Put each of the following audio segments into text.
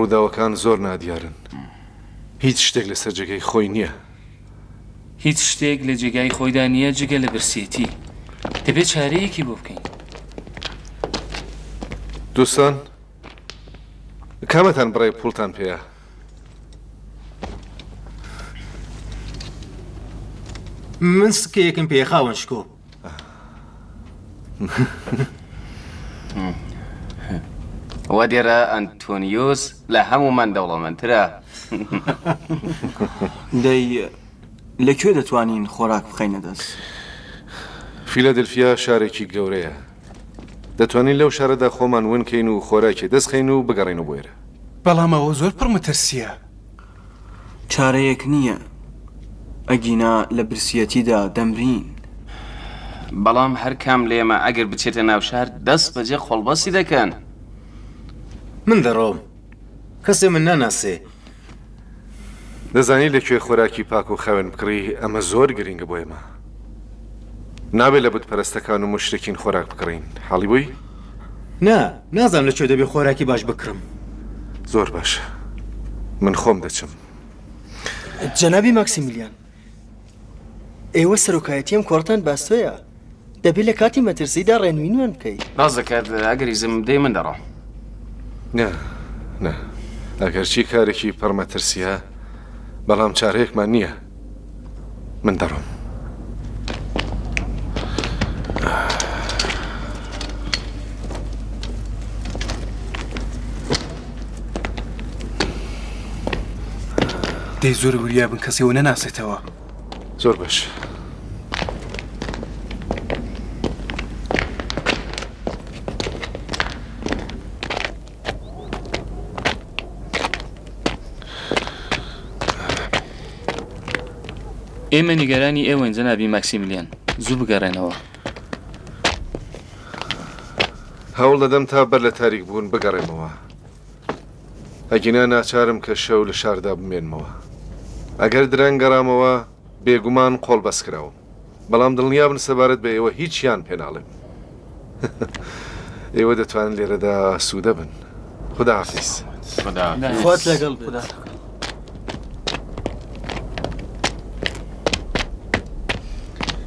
ڕووداوەکان زۆر نادیارن. هیچ شتێک لەسەر جێگای خۆی نییە. هیچ شتێک لە جێگای خۆیدا نییە جگە لە برسێتی. دەبێت چارەیەکی بۆ بکەین. دوستان، کامەتان بڕێک پوڵتان پێیە؟ من سکەیەکم پێیە خاوەن شکۆ. وا دیارە ئەنتۆنیۆس لە هەموومان دەوڵەمەندترە. دەی لە کوێ دەتوانین خۆراک بخەینە دەست؟ فیلادلفیا شارێکی گەورەیە. دەتوانین لەو شارەدا خۆمان ون کەین و خۆراکێ دەست خەین و بگەڕێینەوە بۆ ئێرە. بەڵام ئەوە زۆر پڕ مەترسییە. چارەیەک نییە، ئەگینا لە برسیەتیدا دەمرین. بەڵام هەر کام لێمە ئەگەر بچێتە ناو شار دەست بەجێ قۆڵبەستی دەکەن. من دەڕۆم. کەسێ من ناناسێ. دەزانی لە کوێ خۆراکی پاک و خاوێن بکڕی، ئەمە زۆر گرینگە بۆ ئێمە. نابێ لە بت پەرستەکان و موشریکین خۆراک بکڕین. حاڵی بووی؟ نا، نازانم لە کوێ دەبێ خۆراکی باش بکڕم. زۆر باشە. من خۆم دەچم. جەنابی ماکسیمیلیان، ئێوە سەرۆکایەتی ئەم کۆڕەتان بە ئەستۆیە. دەبێ لە کاتی مەترسیدا ڕێنوینمان بکەی. ڕاست دەکات، ئەگەر ئیزنم بدەی من دەڕۆم. نا، نا، ئەگەرچی کارێکی پڕ مەترسییە، بەڵام چارەیەکمان نییە. من دەڕۆم. دەی زۆر وریا بن کەس ئێوە نەناسێتەوە. زۆر باش. ئێمە نیگەرانی ئێوەین جەنابی ماکسیمیلیان، زوو بگەڕێنەوە. هەوڵ دەدەم تا بەر لە تاریک بوون بگەڕێمەوە. ئەگینا ناچارم کە شەو لە شاردا بمێنمەوە. ئەگەر درەنگ گەڕامەوە، بێگومان قۆڵبەست کراوم. بەڵام دڵنیابن سەبارەت بە ئێوە هیچیان پێ ناڵێم. ئێوە دەتوانن لێرەدا ئاسوودە بن. خوداحافیز. خوات لەگەڵ بێت.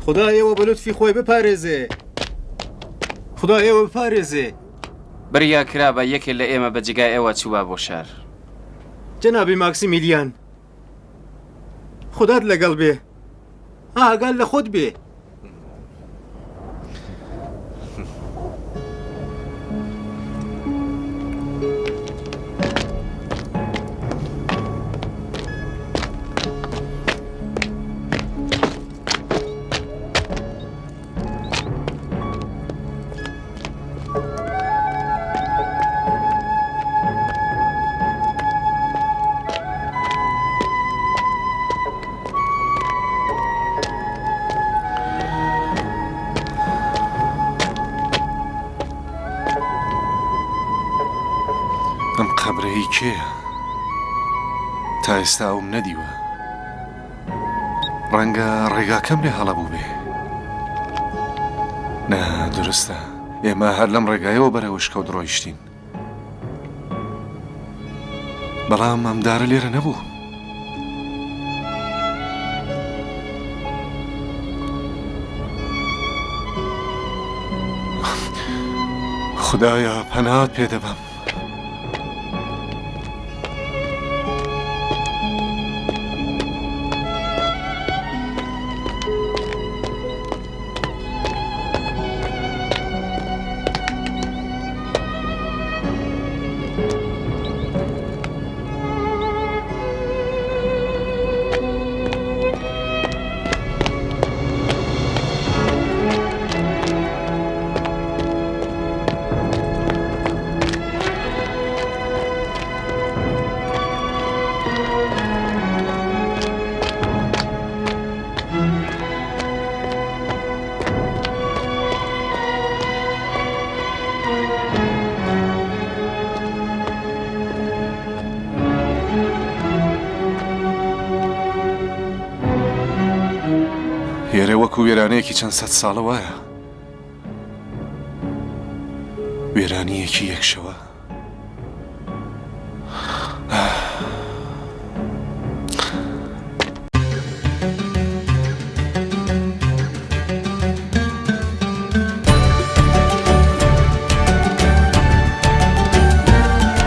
خودا ئێوە بە لوتفی خۆی بپارێزێ. خودا ئێوە بپارێزێ. بریا کرابا یەکێ لە ئێمە بە جێگای ئێوە چووبا بۆ شار. جەنابی ماکسیمیلیان، خودات لەگەڵ بێ. ئاگات لە خۆت بێ. ئەم قەبرە هی کێیە؟ تا ئێستا ئەوم نەدیوە. ڕەنگە ڕێگاکەم لێ هەڵە بووبێ. نا، دروستە. ئێمە هەر لەم ڕێگایەوە بەرەو ئەشکەوت ڕۆیشتین. بەڵام ئەم دارە لێرە نەبوو. خودایە پەنات پێ دەبەم. ئێرە وەکو وێرانەیەکی چەند سەد ساڵە وایە. وێرانییەکی یەک شەوە.